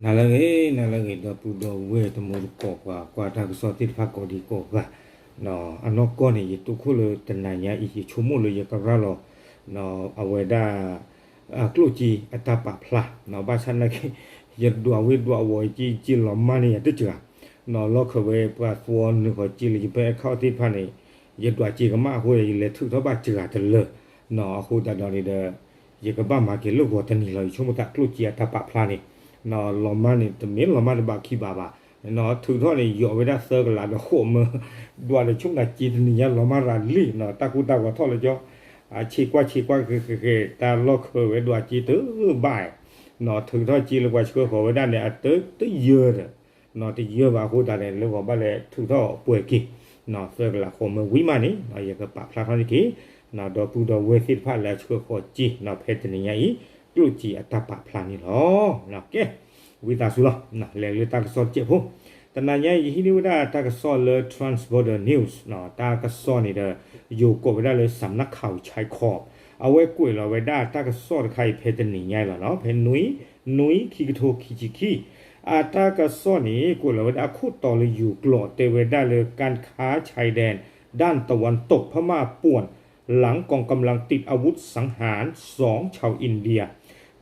နၤလၢအဂ့ၤ နၤလၢအဂ့ၤ ဒီပုၢ်ဒီဝဲၢ်တံၤသကိးပှၤကွၢ်တၢ်ကစီၣ်သ့ၣ်တဖၣ်ကိးဒံကိးဂၤ, အနီၢ်ကီၢ်န့ၣ် ယတိခိၣ်လၢတနၤညါအံၤ ယဆိကမိၣ်လၢယကရၤလီၤ အဝဲဒၣ် ကျိၣ်စ့အတၢ်ပာ်ဖျါ, ဘၣ်ဆၣ်နာ်က့ ယဒွးဝ့ၤဒွးဝီၤက့ က့လီၤမၢ်န့ၢ်ယၤတစှၤ, လီၢ်ခၢၣ်ဝဲပှၤသဝီနုာ်ဃီၤက့လၢယဖဲအခီၣ်သ့ၣ်တဖၣ်န့ၣ် ယဒွးစ့ကမၣ်အဃိ ယလဲၤထုးထီၣ်ဘၣ်စှၤတလၢာ်, အဃိသတးဒီးန့ၣ်ဒီး ယကဘၣ်မၤက့ၤလၢဂီၤတနံၤလီၤ. ယဆိကမိၣ်သးကျိၣ်စ့အတၢ်ပာ်ဖျါန့ၣ် လီၤမၢ်န့ၣ် တမ့ၢ်လီၤမၢ်တဘးခံဘးဘၣ်, ထုးထီၣ်န့ၣ် ယီၤဝဲဒၣ်သၢကလးဒီးဃိးမၢ, ဒွးဒီးဆိကမိၣ်သးစ့တနံၤညါလီၤမၢ်ရၤလံ, တၢ်ကူတၢ်ဂီၤထီၣ်လၢကၠီ ဆံးကွၢ်ဆံးကွၢ်ဃဲၤဃဲၤဃဲၤ တၢ်လီၢ်ခၢၣ်ဝဲဒွးစ့တဘၣ်, ထုးထီၣ်စ့လၢပှၤဆှၢဃီၤဝဲဒၣ်န့ၣ် အတတယၢဒီး တယၢဘၣ်အဃိသတးန့ၣ် လၢဂီၤဘၣ်လဲၤထုးထီၣ်ပှဲၤက့ၤ သၢကလးဃိးမၢဝံၤမးန့ၣ် ယကပာ်ဖျါထီၣ်န့ၢ်က့ၤ ဒီပုၢ်ဒီဝဲၢ်သ့ၣ်တဖၣ်လၢအဆှၢဃီၤစ့ ဖဲတနံၤညါအံၤ ကျိၣ်စ့အတၢ်ပာ်ဖျါန့ၣ်လီၤ. ကဲ ဝံသးစူၤလီၤ လဲၤလၢတၢ်ကစီၣ်တစဲးဖိ, တနၤညါအံၤ ယဟံးန့ၢ်ဝဲဒၣ်တၢ်ကစီၣ်လၢ Transborder News တၢ်ကစီၣ်န့ၣ်ဒီး ယိၤကိးဝဲဒၣ်လၢ စးနၢခးဝခၢၣ်, အဝဲကွဲးလီၤဝဲဒၣ်တၢ်ကစီၣ်တခါအံၤ ဖဲတနံၤညါအံၤလီၤနီၤ ဖဲနွံ နွံ ခံကထိခံဆံခံ, အတၢ်ကစီၣ်န့ၣ် ကွဲးလီၤဝဲဒၣ်အခိၣ်တီလၢယိၤကျိာ် တဲဝဲဒၣ်လၢ การค้าชายแดนด้านตะวันตกพม่าป่วน หลังกองกำลังติดอาวุธสังหารสองชาวอินเดีย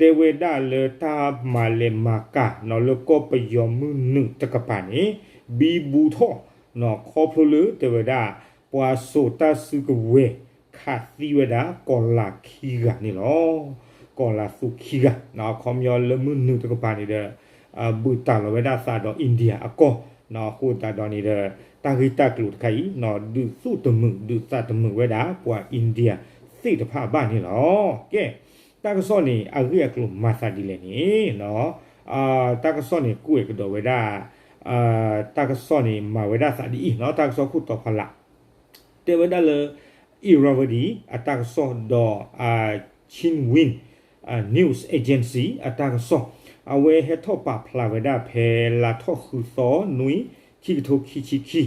တဲဝဲဒၣ်လၢတၢ်မၤလဲၤမၤကၤနီၤ လၢကီၢ်ပယီၤမုၢ်နုာ်တကပၤန့ၣ် ဘံဘူထီၣ်နီၤ ခီဖျိလၢတဲဝဲဒၣ် ပှၤစိာ်တၢ်စုကဝဲၤ ခးသံဝဲဒၣ် ကီၤလၤခံဂၤန့ၣ်လီၤ. ကီၤလၤသူခံဂၤ အခီပညီလၢမုၢ်နုာ်တကပၤန့ၣ်ဒီး ဘုၣ်တၢ်လီၤဝဲဒၣ်သးဒီး India အကီၢ်, အဃိသတးဒီးန့ၣ်ဒီး တၢ်ဂ့ၢ်တၢ်ကျိၤတခါအံၤ ဒုးသူၣ်တမုာ် ဒုးသးတမုာ်ဝဲဒၣ် ပှၤ India သ့ၣ်တဖၣ်ဘၣ်န့ၣ်လီၤ. ကဲ တၢ်ကစီၣ်န့ၣ် အဂ့ၢ်အကျိၤမၤသးဒ်လဲၣ်န့ၣ် တၢ်ကစီၣ်န့ၣ် ကွဲးကဒီးဝဲဒၣ် တၢ်ကစီၣ်န့ၣ် မၤဝဲဒၣ်သးဒ်အံၤနီၤ တၢ်ကစီၣ်ခိၣ်တီဖီလာ် တဲဝဲဒၣ်လၢ Irrawaddy အတၢ်ကစီၣ်ဒီး Chin Win News Agency အတၢ်ကစီၣ် အဝဲဟဲထီၣ်ပာ်ဖျါဝဲဒၣ်ဖဲလါထီၣ်ဃုသီ နွံ ခံကထိခံဆံခံ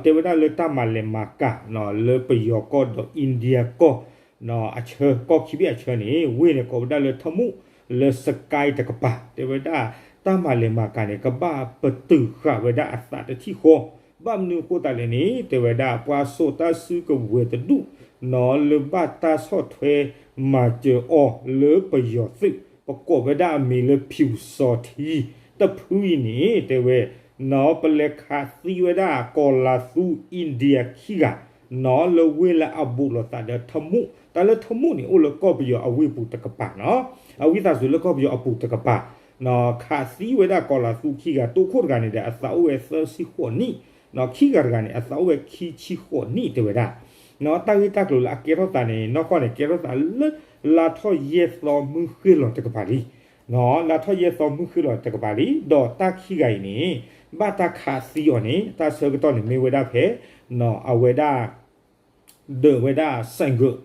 တဲဝဲဒၣ်လၢတၢ်မၤလဲၤမၤကၤ လၢပယီၤကီၢ်ဒီး India ကီၢ် အဆၢကီၢ်ခံဘ့ၣ်အဆၢန့ၣ် ဝ့ၢ်န့ၣ်ကိးဝဲဒၣ်လၢထမူၣ်လၢ Sagaing တကပၤ တဲဝဲဒၣ် တၢ်မၤလဲၤမၤကၤန့ၣ် ကဘၣ်ပတုာ်ဃာ်ဝဲဒၣ်အသးတထံၣ်ဃီ ဘၣ်မနုၤအဃိသတးလဲၣ်န့ၣ် တဲဝဲဒၣ် ပှၤစိာ်တၢ်စုကဝဲၤတဒူၣ်နီၤ လၢဘၣ်တၢ်ဆီၣ်ထွဲမၤစၢၤအီၤလၢပယီၤသုး ပကိးဝဲဒၣ်အမံၤလၢ ဖၠူစီၤထံ တဖုအံၤန့ၣ် တဲဝဲ နီၤ ပလဲၤခးသံဝဲဒၣ်ကီၤလၤသူ India ခံဂၤ နီၤ လၢဝ့ၢ်လၢအဘူးလိာ်သးဒီးထမူၣ် တၢ်လၢထမူၣ်န့ၣ် အိၣ်လၢကီၢ်ပယီၤအဝ့ၢ်ပူၤတကပၤနီၤ အဝံသးစူၤလၢကီၢ်ပယီၤအပူၤတကပၤ ခးသံဝဲဒၣ်ကီၤလၤသူခံဂၤ တိခိၣ်တဂၤန့ၣ်ဒီး အသးအိၣ်ဝဲသၢဆံဃိးနံၣ် ခံဂၤတဂၤန့ၣ် အသးအိၣ်ဝဲခံဆံဃိးနံၣ်တဲဝဲဒၣ် တၢ်ဂ့ၢ်တၢ်ကျိၤလၢအကဲထီၣ်သးန့ၣ် နီၢ်ကီၢ်န့ၣ် ကဲထီၣ်သးလၢ လါထီၣ်ယဲၢ်သီမုၢ်ဃ့ၢ်လီၤတကပၤလံ လါထီၣ်ယဲၢ်သီမုၢ်ဃ့ၢ်လီၤတကပၤလံ ဒီးတၢ်ခံဂၤအံၤန့ၣ် ဘၣ်တၢ်ခးသံအီၤန့ၣ် တၢ်ဆၢကတီၢ်န့ၣ်မ့ၢ်ဝဲဒၣ်ဖဲ အဝဲဒၣ် ဒၢးဝဲဒၣ် ဆိုင်ကယ်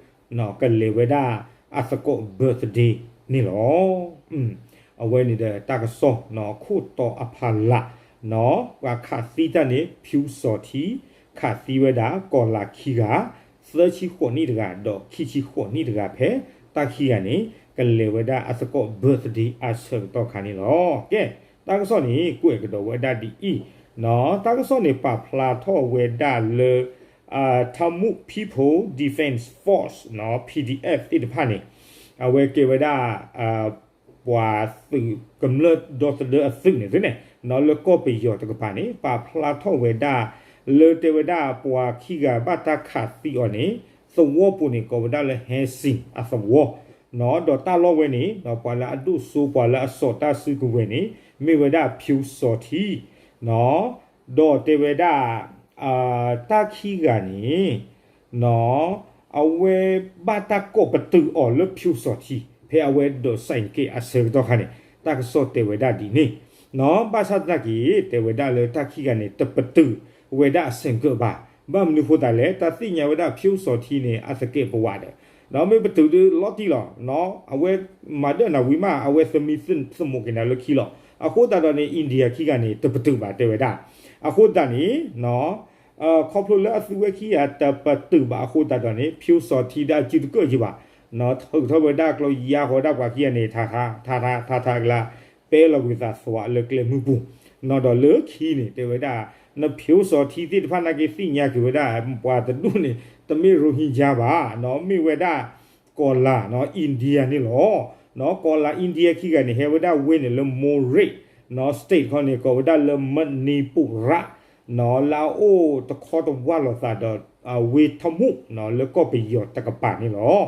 ကလဲၤဝဲဒၣ်အသကိး birthday န့ၣ်လီၤ. အဝဲန့ၣ်ဒီးတၢ်ကစီၣ်နီၤ ခိၣ်တီအဖီလာ်နီၤ ပှၤခးသံတၢ်န့ၣ် ဖၠူစီၤထံ ခးသံဝဲဒၣ်ကီၤလၤခံဂၤ သၢဆံဃိးနံၣ်တဂၤ ဒီးခံဆံဃိးနံၣ်တဂၤ ဖဲတၢ်ခံဂၤန့ၣ် ကလဲၤဝဲဒၣ်အသကိး birthday အဆၢကတီၢ်ခါန့ၣ်လီၤ. ကဲ တၢ်ကစီၣ်န့ၣ် ကွဲးကဒီးဝဲဒၣ်ဒ်အံၤနီၤ တၢ်ကစီၣ်န့ၣ် ပာ်ဖျါထီၣ်ဝဲဒၣ်လၢ Thai Mukh People Defense Force နီၤ P D F သ့ၣ်တဖၣ်န့ၣ် အဝဲကဲဝဲဒၣ် ပှၤသုးကမျၢၢ်ဒီသဒၢအသုးန့ၣ်သုန့ၣ် နီၤ လၢကီၢ်ပယီၤတကပၤန့ၣ် ပာ်ဖျါထီၣ်ဝဲဒၣ် လၢတဲဝဲဒၣ်ပှၤခံဂၤဘၣ်တၢ်ခးသံအီၤန့ၣ် သဝီပူၤန့ၣ် ကိးဝဲဒၣ်လၢ ဟဲစံၣ် အသဝီ နီၤ ဒီးတၢ်လီၢ်ဝဲန့ၣ် ပှၤလၢအဒိၣ်စိ ပှၤလၢအစိာ်တၢ်စုကဝဲၤန့ၣ် မ့ၢ်ဝဲဒၣ်ဖၠူစီၤထံ နီၤ ဒီးတဲဝဲဒၣ် တၢ်ခံဂၤန့ၣ် နီၤ အဝဲဘၣ်တၢ်ကိးပတုာ်အီၤလၢဖၠူစီၤထံ ဖဲအဝဲဒၢး ဆိုင်ကယ် အဆၢကတီၢ်ခါန့ၣ် တၢ်ကစီၣ်တဲဝဲဒၣ်ဒ်န့ၣ် နီၤ ဘၣ်ဆၣ်သနာ်က့ တဲဝဲဒၣ်လၢတၢ်ခံဂၤန့ၣ် တပတုာ်ဝဲဒၣ်အ ဆိုင်ကယ် ဘၣ် ဘၣ်မနုၤဃိသတးလဲၣ် တၢ်သ့ၣ်ညါဝဲဒၣ်ဖၠူစီၤထံန့ၣ် အသကဲးပဝးဒီး ဒီးမ့ၢ်ပတုာ်ဒီးလီၤတံၢ်လီၤ နီၤ အဝဲမၤဒၢၣ်နၤဝံၤမး အဝဲသမံသမိးက့ၤနၤလၢခံလီၤ. အဃိသတးဒီးန့ၣ် India ခံဂၤန့ၣ် တပတုာ်ဘၣ်တဲဝဲဒၣ် အဃိသတးန့ၣ် နီၤ ခီဖျိလၢအသုဝဲခံဂၤတပတုာ်ဘၣ်အဃိသတးဒီးန့ၣ် ဖၠူစီၤထံဒီးအစုတကၢၢ်က့ၤဘၣ် နီၤ ထုးထီၣ်ဝဲဒၣ်ကျိယါဃီဒၣ်ပှၤခံဂၤန့ၣ် ထးထးထးထးထးကလါ ပဲလီၤကွံာ်သးသွးလၢကျဲမုၢ်ပူၤ, နီၢ်ဒီးလၢခံန့ၣ် တဲဝဲဒၣ် နဖၠိစီၤထံသ့ၣ်တဖၣ်နာ်က့သ့ၣ်ညါက့ၤဝဲဒၣ် ပှၤတဒူၣ်န့ၣ် တမ့ၢ် Rohingya ဘၣ်, နီၢ် မ့ၢ်ဝဲဒၣ် ကီၢ်လၤ နီၢ် India န့ၣ်လီၤ. နီၢ် ကီၢ်လၤ India ခံဂၤန့ၣ် ဟဲဝဲဒၣ်ဝ့ၢ်န့ၣ်လၢ မိၤရ့း နီၢ် state ခီန့ၣ် ကိးဝဲဒၣ်လၢ မနံၤပူရၤ နီၢ် လၢအအိၣ်တခီတဝၢ်လိာ်သးဒီး ဝ့ၢ်ထီၣ်မူး နီၢ် လၢကီၢ်ပယီၤတကပၤန့ၣ်လီၤ.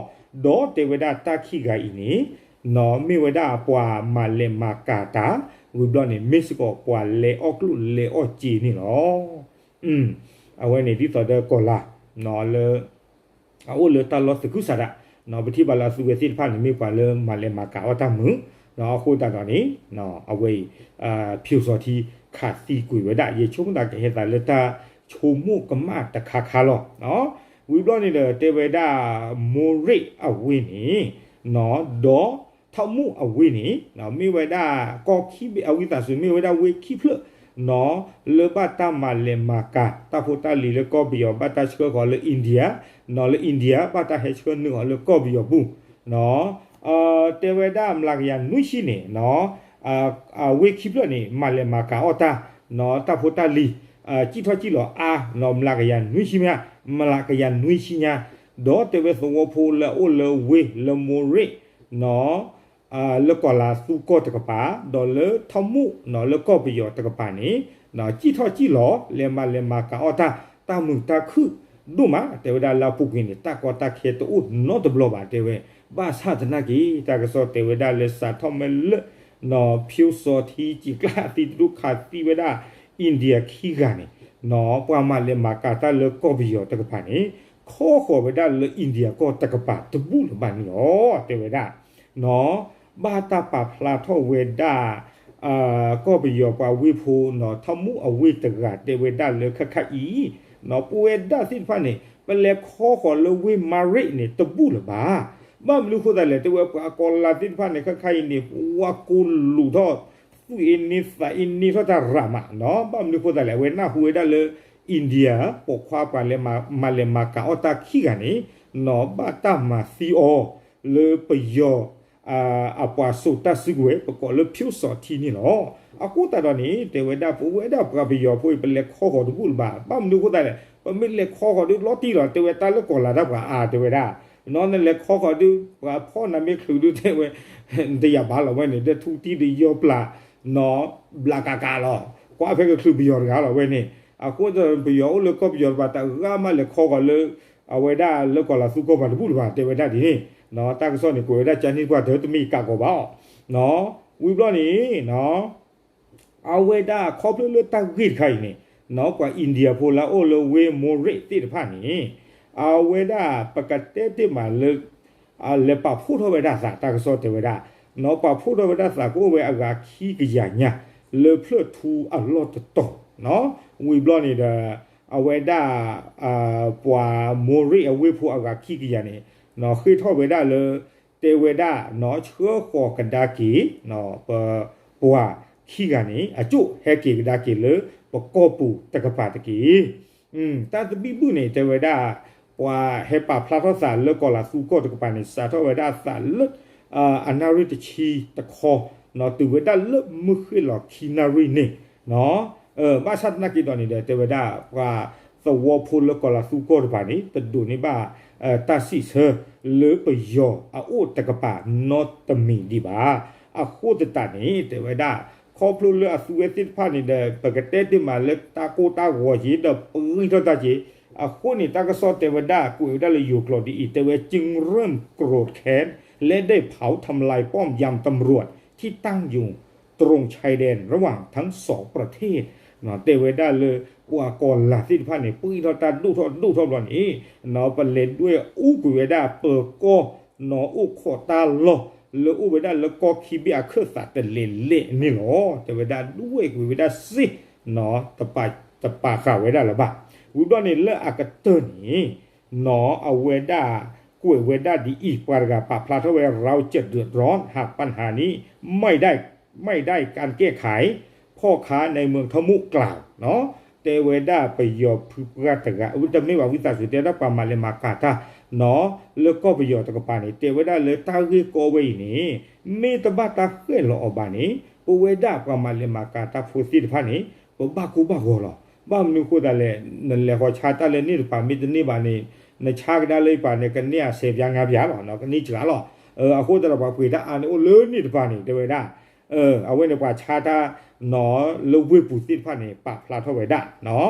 ဒီးတဲဝဲဒၣ်တၢ်ခံဂၤအံၤန့ၣ် နီၢ် မ့ၢ်ဝဲဒၣ်ပှၤမၤလဲၤမၤကၤတၢ် ဝံၤဘျီန့ၣ် မ့ၢ်စ့ၢ်ကီးပှၤလဲၤအီၣ်ကျိၣ်လဲၤအီၣ်စ့န့ၣ်လီၤ. အဝဲန့ၣ်ဒ်သိးဒီးကီၢ်လၤ နီၢ် လၢ အအိၣ်လၢတၢ်လီၢ်သကုၤဆးဒး နီၢ် ပထံၣ်ဘၣ်လၢအသုဝဲသ့ၣ်တဖၣ်န့ၣ် မ့ၢ်ပှၤလၢမၤလဲၤမၤကၤအီၣ်တၢ်မုာ် နီၢ် အဃိသတးဒီးန့ၣ် အဝဲအံၤ ဖၠိစီၤထံခးသံကွံာ်ဝဲဒၣ် ယဆိကမိၣ်သးကဟဲသးလၢတၢ်ဆိကမိၣ်ကမၣ်တခါခါလီၤ. ဝံၤဘျီန့ၣ်ဒီး တဲဝဲဒၣ် မိၤရ့းအဝ့ၢ်န့ၣ် နီၢ် ဒီးထီၣ်မူးအဝ့ၢ်န့ၣ် နီၢ် မ့ၢ်ဝဲဒၣ်ကီၢ်ခံဘ့ၣ် အဝံသးစူၤ မ့ၢ်ဝဲဒၣ်ဝ့ၢ်ခံဖျၢၣ် နီၢ် လၢဘၣ်တၢ်မၤလဲၤမၤကၤ တၢ်ဖိတၢ်လံၤလၢကီၢ်ပယီၤ ဘၣ်တၢ်ဆှၢဃီၤလၢ India နီၢ် လၢ India ဘၣ်တၢ်ဟဲဆှၢနုာ်အီၤလၢကီၢ်ပယီၤပူၤ နီၢ် တဲဝဲဒၣ်မျးကယၤနွံဆံန့ၣ် နီၢ် အဝ့ၢ်ခံဖျၢၣ်န့ၣ် မၤလဲၤမၤကၤအီၣ်တၢ် နီၢ် တၢ်ဖိတၢ်လံၤ စံၣ်ထီၣ်စံၣ်လီၤအါ နီၢ် မျးကယၤနွံဆံမ့ၢ် မျးကယၤနွံဆံညါ ဒီးတဲဝဲသဝီဖိလၢအအိၣ်လၢဝ့ၢ်လၢမိၤရ့း နီၢ် လၢကီၢ်လၤသူကီၢ်တကပၤ ဒီးလၢထီၣ်မူး နီၢ် လၢကီၢ်ပယီၤတကပၤန့ၣ် နီၢ် စံၣ်ထီၣ်စံၣ်လီၤ လဲၤမၤလဲၤမၤကၤအီၣ်တၢ် တၢ်မုာ်တၢ်ခုၣ်ဒိၣ်မး တဲဝဲဒၣ်လၢအပူၤကွံာ်န့ၣ် တၢ်ကီတၢ်ခဲတအိၣ်နီတဘျီဘၣ် တဲဝဲ ဘၣ်ဆၣ်သနာ်က့ တၢ်ကစီၣ်တဲဝဲဒၣ်လၢစးထီၣ်မ့ၢ်လၢ နီၢ် ဖၠိစီၤထံစံာ်ကျၢ်သံတဒူၣ်ခးသံဝဲဒၣ် India ခံဂၤန့ၣ် နီၢ် ပှၤမၤလဲၤမၤကၤတၢ်လၢကီၢ်ပယီၤတကပၤန့ၣ် ခီဃီၤဝဲဒၣ်လၢ India ကီၢ်တကပၤတဘူၣ်လၢၤဘၣ်န့ၣ်လီၤ တဲဝဲဒၣ် နီၢ် ဘၣ်တၢ်ပာ်ဖျါထီၣ်ဝဲဒၣ် ကီၢ်ပယီၤပှၤဝ့ၢ်ဖိ နီၢ် ထီၣ်မူးအဝ့ၢ်တဂၤတဲဝဲဒၣ်လၢခဲခါအံၤ နီၢ် ပဝဲဒၣ်သ့ၣ်တဖၣ်န့ၣ် ပလဲၤခီဃီၤလၢဝ့ၢ်မိၤရ့းန့ၣ် တဘူၣ်လၢၤဘၣ်. ဘၣ်မနုၤအဃိသတးလဲၣ် တဲဝဲပှၤကီၢ်လၤသ့ၣ်တဖၣ်န့ၣ် ခဲခါအံၤန့ၣ် ပှၤကိးလူၤထီၣ် သူၣ်အ့န့သးအ့န့ထီၣ်တၢ်ရၤမး နီၢ် ဘၣ်မနုၤအဃိသတးလဲၣ် အဝဲနၢ်ဟူဝဲဒၣ်လၢ India ပိာ်ခွါပှၤလဲၤမၤလဲၤမၤကၤအီၣ်တၢ်ခံဂၤန့ၣ် နီၢ် ဘၣ်တၢ်မၤသံအီၤ လၢပယီၤ အပှၤစိာ်တၢ်စုကဝဲၤ ပကိးလၢဖၠိစီၤထံန့ၣ်လီၤ. အဃိသတးဒီးန့ၣ် တဲဝဲဒၣ်ပဝဲဒၣ်ပှၤပယီၤဖိအံၤ ပလဲၤခီဃီၤတဘူၣ်လၢၤဘၣ်. ဘၣ်မနုၤအဃိသတးလဲၣ် ပမ့ၢ်လဲၤခီဃီၤဒုးလီၤတံၢ်လီၤ တဲဝဲတၢ်လၢကီၢ်လၤတၢ်ပှၤအါ တဲဝဲဒၣ် နီၢ် နလဲၤခီဃီၤဒုး ပှၤဖီၣ်နၤမ့ၢ်ချုးဒုးတဲဝဲ တယာ်ဘၣ်လီၤဝဲန့ၣ် ဒီးထူတံၢ်ဒီးယီၤပျၢ် နီၢ် ဘျးကးကးလီၤ ကွၢ်ဖဲကချုးပယီၤတဂၤလီၤဝဲန့ၣ် အဃိသတးပယီၤအိၣ်လၢကီၢ်ပယီၤတပၤ တဂၤမးလဲၤခီဃီၤလၢ အဝဲဒၣ်လၢကီၢ်လၤသူကီၢ်ပၤတဘူၣ်လၢၤဘၣ် တဲဝဲဒၣ်ဒ်န့ၣ် နီၢ် တၢ်ကစီၣ်န့ၣ် ကွဲးဝဲဒၣ်ကန့ၣ်ပှၤတၢ်တမ့ၢ်ကးကီးဘၣ်အီၤ နီၢ် ဝံၤဘျီန့ၣ် နီၢ် အဝဲဒၣ်ခီဖျိလၢတၢ်ဂ့ၢ်တခါအံၤန့ၣ် နီၢ် ပှၤ India ဖိလၢအအိၣ်လၢဝ့ၢ်မိၤရ့းသ့ၣ်တဖၣ်န့ၣ် အဝဲဒၣ်ပကတဲတ့ၢ်မးလၢ လဲၤပာ်ဖှိၣ်ထီၣ်ဝဲဒၣ်သး တၢ်ကစီၣ်တဲဝဲဒၣ် နီၢ် ပာ်ဖှိၣ်ထီၣ်ဝဲဒၣ်သးကအိၣ်ဝဲအဂၤခံကယၤညါ လၢဖျၢၣ်ထူအလီၢ်တတီၤ နီၢ် ဝံၤဘျီန့ၣ်ဒီး အဝဲဒၣ် ပှၤမိၤရ့းအဝ့ၢ်ဖိအဂၤခံကယၤန့ၣ် နီၢ် ဃ့ထီၣ်ဝဲဒၣ်လၢ တဲဝဲဒၣ် နီၢ် ဆှၢဃီၤကဒါက့ၤ ပ ပှၤခံဂၤန့ၣ် အကၠိၣ်ဟဲက့ၤကဒါက့ၤလၢပကီၢ်ပူၤတကပၤတက့ၢ်. တၢ်သဘံၣ်ဘုၣ်န့ၣ် တဲဝဲဒၣ် ပှၤဟဲပာ်ဖျါထီၣ်သးလၢကီၢ်လၤသူကီၢ်တကပၤန့ၣ် စးထီၣ်ဝဲဒၣ်သးလၢ အနၣ်ရံၣ်တဆံတခီ နီၢ် တုၤဝဲဒၣ်လၢမုၢ်ဃ့ၢ်လီၤခံနၣ်ရံၣ်န့ၣ် ဘၣ်ဆၣ်သနာ်က့ဒီးန့ၣ်ဒီး တဲဝဲဒၣ် ပှၤသဝီဖိလၢကီၢ်လၤသူကီၢ်တကပၤန့ၣ် တဒိးန့ၢ်ဘၣ် တၢ်စံးဆၢလၢပယီၤအအိၣ်တကပၤနီတမံၤဒံးဘၣ်. အဃိသတးန့ၣ် တဲဝဲဒၣ် ခီဖျိလၢအသုဝဲသ့ၣ်တဖၣ်န့ၣ်ဒီး ပကတဲတ့ၢ်မးလၢတၢ်ကိၢ်တၢ်ဂီၤက့ၤဒီးပဂံၢ်ထီၣ်တၢ်က့ၤ အဃိန့ၣ် တၢ်ကစီၣ်တဲဝဲဒၣ် ကွဲးဝဲဒၣ်လၢယိၤကျိာ်ဒ်အံၤ တဲဝဲ จึงเริ่มโกรธแค้นและได้เผาทำลายป้อมยามตำรวจที่ตั้งอยู่ตรงชายแดนระหว่างทั้งสองประเทศ တဲဝဲဒၣ်လၢ ပှၤကီၢ်လၤသ့ၣ်တဖၣ်န့ၣ် ပှံၢ်ထီၣ်တၢ်ဒိၣ်ထီၣ်ဒိၣ်ထီၣ်ဘျီန့ၣ် ပလဲၤဒွဲၣ်အူကွံာ်ဝဲဒၣ်ပၢၤကီၢ် နီၢ် အိၣ်ခိးတၢ်လီၢ် လၢအိၣ်ဝဲဒၣ်လၢကီၢ်ခံဘ့ၣ်အခၢၣ်သးတလဲၤလဲၤန့ၣ်လီၤ. တဲဝဲဒၣ်ဒွဲၣ်ကွံာ်ဝဲဒၣ်စ့ နီၢ် တပာ်ဃာ်ဝဲဒၣ်လၢၤဘၣ်. ဝံၤဘျီန့ၣ်လၢအကတၢၢ်န့ၣ် နီၢ် အဝဲဒၣ်ကွဲးဝဲဒၣ်ဒ်အံၤ ပှၤတဂၤပာ်ဖျါထီၣ်ဝဲ เราจะเดือดร้อนหากปัญหานี้ไม่ได้ ไม่ได้การแก้ไข พ่อค้าในเมืองท่ามุกล่าว တဲဝဲဒၣ်ပယီၤဖုပှၢ်တဂၤ တမ့ၢ်ဘၣ်ဝံသးစူၤ တဲဝဲဒၣ်ပှၤမၤလဲၤမၤကၤတၢ် နီၢ် လၢကီၢ်ပယီၤတကပၤန့ၣ် တဲဝဲဒၣ်လၢတၢ်ဂ့ၢ်ကီဝဲအံၤန့ၣ် မ့ၢ်တဘၣ်တၢ်ဃဲၣ်လီၤအီၤဘၣ်န့ၣ် ပဝဲဒၣ်ပှၤမၤလဲၤမၤကၤတၢ်ဖိသ့ၣ်တဖၣ်န့ၣ် ပဘၣ်ကိၢ်ဘၣ်ဂီၤလီၤ. ဘၣ်မနုၤအဃိသတးလဲၣ်, နလဲၤဃီၤဆါတၢ်လၢန့ၣ်တပၤ မ့ၢ်တန့ၢ်ဘၣ်န့ၣ် နဆါကဒါလၢယပၤန့ၣ် ကန့ၢ်အစဲးပၠါငါးပၠါလီၤ, ကန့ၢ်စှၤလီၤ. အဃိသတးဒီး ပှၤပှ့ၤတၢ်အါန့ၣ်အိၣ်လၢန့ၣ်တပၤန့ၣ် တဲဝဲဒၣ် အဝဲန့ၣ်ပှၤဆါတၢ်နီၤ လၢဝ့ၢ်ပူၤသ့ၣ်တဖၣ်န့ၣ် ပာ်ဖျါထီၣ်ဝဲဒၣ်နီၤ.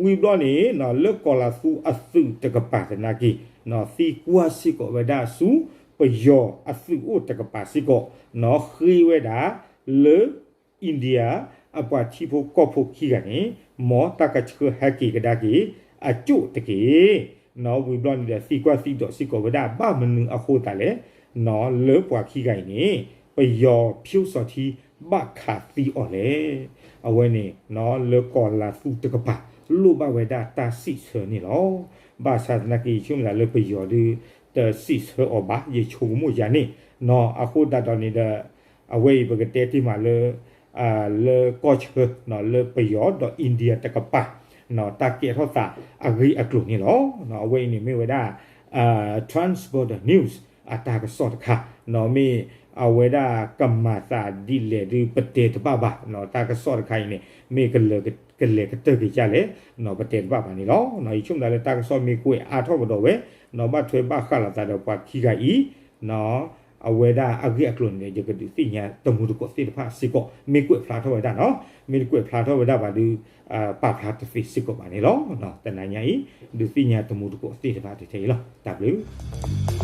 ဝံၤဘျီန့ၣ်နီၤ လၢကီၤလၤသူအသုးတကပၤသနာ်က့ သံကွၢ်စ့ၢ်ကီးဝဲဒၣ်ဆူ ပယီၤအသုးအိၣ်တကပၤစ့ၢ်ကီးနီၤ ဃ့ဝဲဒၣ် လၢ India အပှၤထံဖိကီၢ်ဖိခံဂၤန့ၣ် မ်တၢ်ကဆှၢဟဲက့ၤကဒါက့ၤ အကၠိၣ်တက့ၢ်နီၤ. ဝံၤဘျီန့ၣ်ဒီး သံကွၢ်သံဒိးစ့ၢ်ကီးဝဲဒၣ် ဘၣ်မနုၤအဃိသတးလဲၣ်နီၤ လၢပှၤခံဂၤအံၤန့ၣ် ပယီၤဖၠိစီၤထံ ဘၣ်ခးသံအီၤလဲၣ်. အဝဲန့ၣ်နီၤ လၢကီၤလၤသူတကပၤ လိၣ်ဘၣ်ဝဲဒၣ်တၢ်စံးဆၢန့ၣ်လီၤ. ဘၣ်ဆၣ်သနာ်က့ ယဆိကမိၣ်သးလၢပယီၤဒုး တစံးဆၢအီၤဘၣ် ယဆိကမိၣ်ယၤန့ၣ်နီၤ. အဃိသတးဒီးန့ၣ်ဒီး အဝဲအံၤပကတဲတ့ၢ်မးလၢ လၢကီၢ်ဆၢ လၢပယီၤဒီး India တကပၤ တၢ်ကဲထီၣ်သးအဂ့ၢ်အကျိၤန့ၣ်လီၤ. အဝဲအံၤန့ၣ်မ့ၢ်ဝဲဒၣ် Transborder News အတၢ်ကစီၣ်တခါ မ့ၢ်အဝဲဒၣ်ကမၤသးဒ်လဲၣ်ဒုး ပတဲတဘၣ်ဘၣ်. တၢ်ကစီၣ်တခါအံၤန့ၣ် မ့ၢ်ကလဲၤကတၢၢ်က့ၤဒ်လဲၣ် ပတဲတဘၣ်ဘၣ်န့ၣ်လီၤ. ယဆိကမိၣ်သးလၢတၢ်ကစီၣ်မ့ၢ်ကွဲးအါထီၣ်ကဒီးဝဲ ဘၣ်ထွဲဘၣ်ဃးလိာ်သးဒီးပှၤခံဂၤအံၤ အဝဲဒၣ်အဂ့ၢ်အကျိၤန့ၣ် ယကဒုးသ့ၣ်ညါတမူတကိးသ့ၣ်တဖၣ်စ့ၢ်ကီး မ့ၢ်ကွဲးဖျါထီၣ်ဝဲဒၣ်နီၤ. မ့ၢ်တကွဲးဖျါထီၣ်ဝဲဒၣ်ဘၣ်ဒီး ပာ်ဖျါတသ့စ့ၢ်ကီးဘၣ်န့ၣ်လီၤ. တနၤညါအံၤ ဒုးသ့ၣ်ညါတမူတကိးသ့ၣ်တဖၣ်ထဲအံၤလီၤ. တၢ်ဘျုး